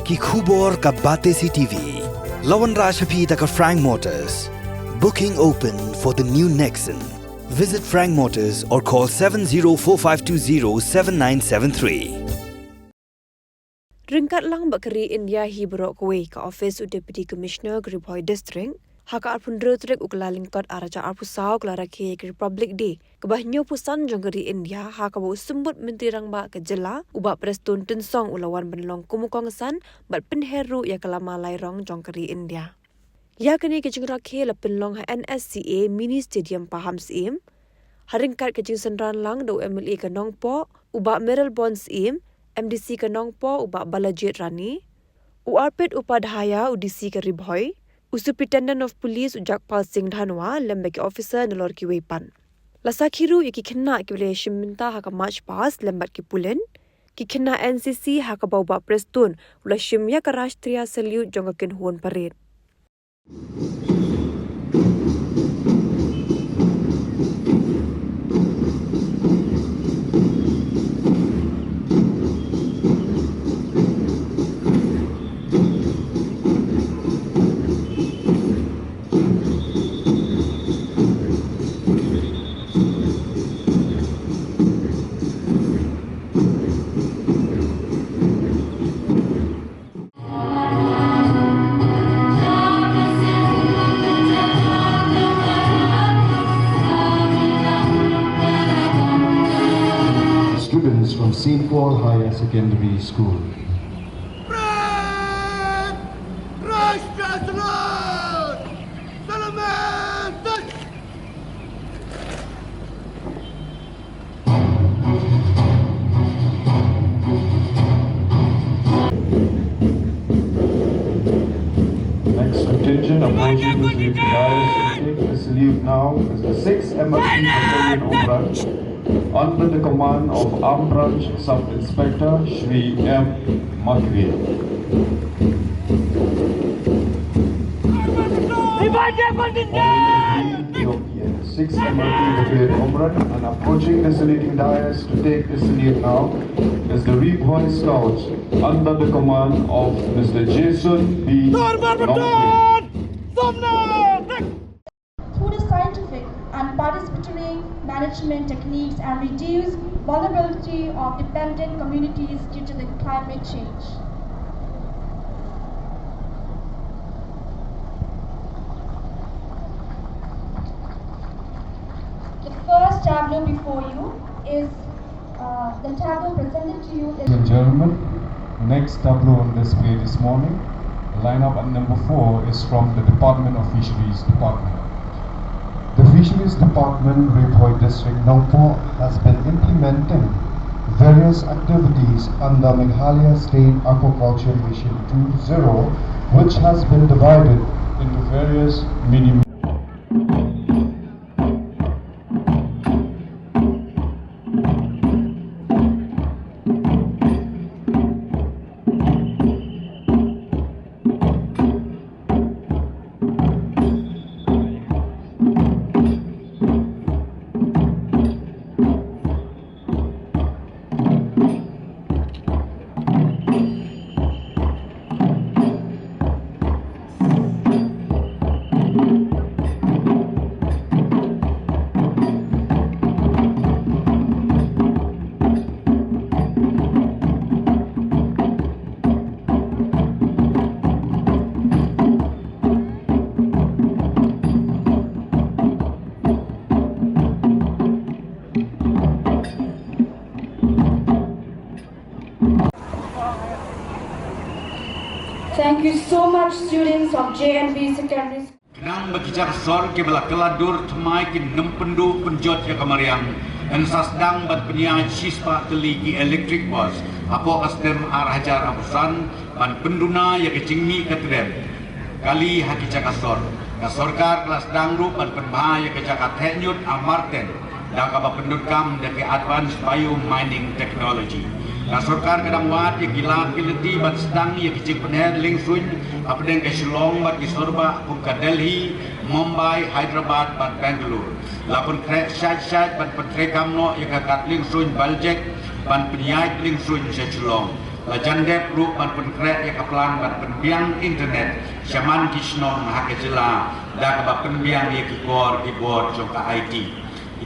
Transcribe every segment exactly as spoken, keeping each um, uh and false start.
Ki khubor ka Batesi T V. La wanrah sha phi da ka Frank Motors. Booking open for the new Nexon. Visit Frank Motors or call seven zero four five two zero seven nine seven three. Ryngkat lang bad ka ri India hi baroh kawei, ka ophis u Deputy Commissioner ka Ri Bhoi District, ha ka arphew hynriew tarik u Kyllalyngkot arhajar arphew saw, ka la rakhe ïa ka Republic Day kaba hynñiewphew san jong ka ri India, ha kaba u Symbud Myntri Rangbah ka jylla u Bah Prestone Tynsong u la wan ban long kum u kongsan bad pynher ruh ïa ka lama lai rong jong ka ri India. Ïa kane ka jingrakhe la pynlong ha N S C A Mini Stadium Pahamsyiem, ha ryngkat ka jingsynran lang da u M L A ka Nongpoh u Bah Mayralborn Syiem, M D C ka Nongpoh u Bah Balajied Rani, u Arpit Upadhyaya u D C ka Ri Bhoi, u Superintendent of Police u Jagpal Singh Dhanwa lem bad ki officer nalor kiwei pat. La sakhi ruh ïa ki khynnah kiba la ïashim bynta ha ka March Past lem bad ki pulit. Ki khynnah N C C ha kaba u Bah Prestone u la shim ïa ka Rashtriya Salute jong ka kynhun parade. Students from Saint Paul Higher Secondary School. Next contingent approaching the dais to take the salute now is the sixth M L T Battalion Umrang, under the command of Armed Branch Sub Inspector Shri M Makri. Six M L T Brigade Umran, and approaching the saluting dais to take the salute now is the Ri Bhoi Scouts under the command of Mister Jason B. Nongpin. Through the scientific and participatory management techniques and reduce vulnerability of dependent communities due to the climate change. The first tableau before you is, uh, the tableau presented to you is Ladies and gentlemen, next tableau on display this morning, lineup at number four, is from the Department of Fisheries Department. The Fisheries Department, Ri Bhoi District, Nongpoh, has been implementing various activities under Meghalaya State Aquaculture Mission two zero, which has been divided into various mini Thank you so much, students of J N V Secondary School. Khnang ba ki jaka ka sor kiba la kylla dur thymmai kin ym pynduh pynjot ïa ka mariang, yn sa sdang ban pynïaid shispah tylli ki electric bus hapoh ka snem ar hajar arphew san ban pynduna ïa ka jingmih ka trep kali ha ki jaka ka sor. Ka sorkar ka la sdang ruh ban pynbha ïa ka jaka theh ñiut ha Marten da kaba pyndonkam da ki advanced bio mining technology. Ka sorkar ka dang wad ïa ki lad ki lynti ban sdang ïa ki jingpynher liengsuiñ hapdeng ka Shillong bad ki sorbah kum ka Delhi, Mumbai, Hyderabad bad Bangalore. La pynkhreh shait shait ban pyntreikam noh ïa ka kad liengsuiñ Baljek ban pynïaid liengsuiñ sha Shillong. La jan dep ruh ban pynkhreh ïa ka plan ban pynbiang internet shaman ki shnong ha ka jylla da kaba pynbiang ïa ki kor ki bor jong ka I T.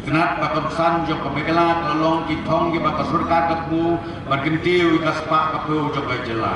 Itynnad ba ka kongsan jong ka Meghalaya ka la long ki thong kiba ka sorkar ka thmu ban kyntiew ïa ka spah ka phew jong ka jylla.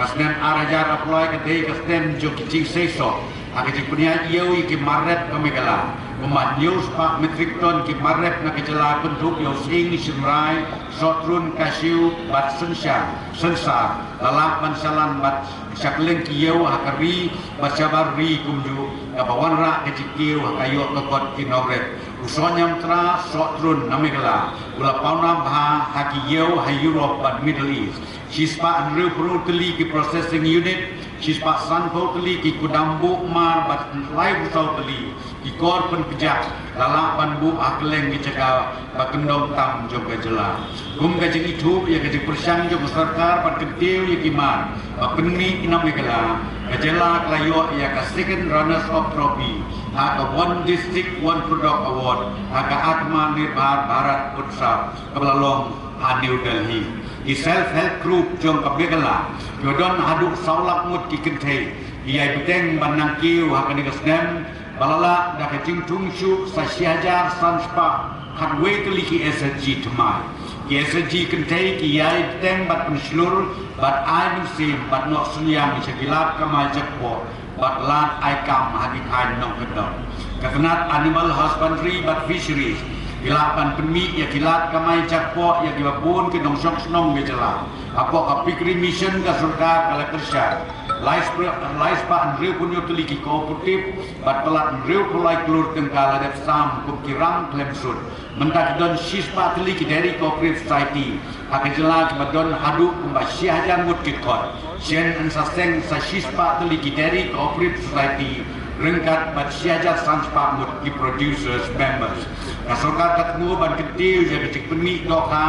Ka snem ar hajar arphew lai ka dei ka snem jong ki jingsei soh ha ka jingpynïaid ïew ïa ki mar rep ka Meghalaya. Kumba hynñiew spah metric ton ki mar rep na ka jylla kynthup ïew sing, shynrai, sohtrun, cashew bad synshar, synsar la lah ban shalan bad sha kylleng ki ïew ha ka ri bad shabar ri kumjuh, kaba wanrah ka jingkiew ha ka ïoh ka kot ki nongrep. U sohñiamtra sohtrun na Meghalaya u la pawnam bha ha ki ïew ha Europe bad Middle East. Shispah hynriewphew tylli ki processing unit, shispah sanphew tylli ki kudam buh mar bad laiphew saw tylli ki kor pynkjak la lah ban buh ha kylleng ki jaka ba kyndong tam jong ka jylla. Kum ka jingithuh ïa ka jingpyrshang jong ka sorkar ban kyntiew ïa ki mar ba pynmih na Meghalaya, ka jylla ka la ïoh ïa ka Second Runners Up Trophy ha ka One District One Product Award ha ka Atmanirbhar Bharat Utsav kaba la long ha New Delhi. Ki self help group jong ka Meghalaya kiba don haduh saw lak ngut ki kynthei ki ïai bteng ban nang kiew ha kane ka snem, ba la lah da ka jingthung shuh sa shi hajar san spah khatwei tylli ki S H G thymmai. Ki S H G kynthei ki ïai bteng bad pynshlur bad ai mynsiem bad noh synñiang sha ki lad kamai jakpoh bad lad ai kam ha ki thaiñ nongkyndong. Ka tnat Animal Husbandry bad Fisheries ki lah ban pynmih ïa ki lad kamai jakpoh ïa kiba bun ki nongshong shnong ka jylla. Hapoh ka Piggery Mission ka sorkar ka la kyrshan lai spah, lai spah hynriewphew hynñiew tylli ki cooperative bad palat hynriewphew lai klur tyngka la dep sam kum ki ram khlem sut. Mynta ki don shispah tylli ki Dairy Cooperative Society ha ka jylla kiba don haduh kumba shi hajar ngut ki dkhot. Shen yn sa seng sa shispah tylli ki Dairy Cooperative Society ryngkat bad shi hajar san spah ngut ki producers members. Ka sorkar ka thmu ban kyntiew ïa ka jingpynmih dohkha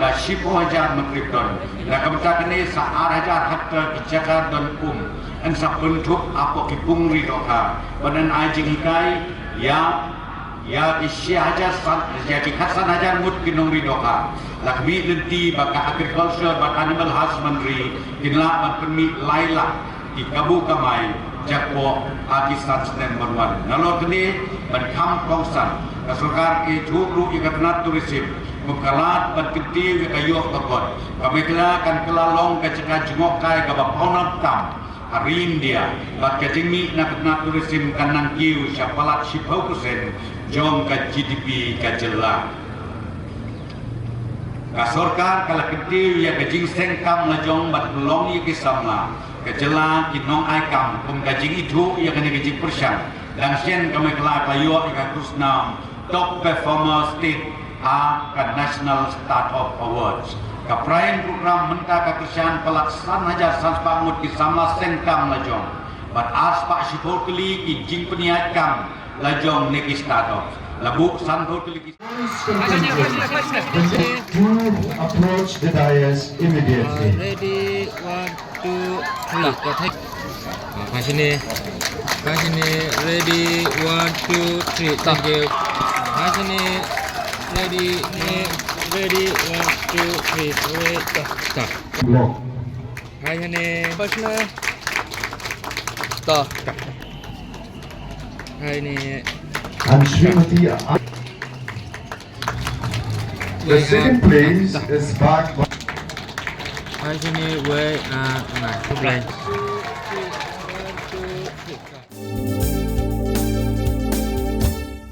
da shiphew hajar metric ton. Na ka bynta kane sa ar hajar hektar ki jaka don um yn sa pynthup hapoh ki pung ri dohkha ban ai jinghikai ïa ïa ki shi hajar san, ïa ki khatsan hajar ngut ki nongri dohkha. La khmih lynti ba ka Agriculture bad Animal Husbandry kin lah ban pynmih lai lak ki kabu kamai jakpoh ha ki san snem ban wan. Nalor kane ban kham kongsan, ka sorkar ka ïathuh ruh ïa ka tnat tourism kum ka lad ban kyntiew ïa ka ïoh ka kot. Ka Meghalaya kan kylla long ka jaka jngohkai kaba pawnam tam ha ri India bad ka jingmih na ka tnat tourism kan nang kiew sha palat shiphew percent jong ka G D P ka jylla. Ka sorkar ka la kyntiew ïa ka jingseng kam lajong bad pynlong ïa ki samla ka jylla ki nongai kam kum ka jingithuh ïa kane ka jingpyrshang. Dang shen ka Meghalaya ka la ïoh ïa ka khusnam Top Performer State ha ka National Startup Awards. Ka Prime Program mynta ka kyrshan palat san hajar san spah ngut ki samla seng kam lajong bad ar spah shiphew tylli ki jingpynïaid kam lajong ne ki startups. La buh sanphew tylli ki To approach the dais immediately. Ready, one, two, three. Go, thank you. Ah, phai shane. Phai shane. Ready, one, two, three. Thank you. Phai shane. Ready, ne. Ready, one, two, three. Wait. Stop. Block. Phai shane. Phai shane. Stop. Phai ne. And Srimati. The second place is bagged by Phai shane, wei, ah, na, two blank.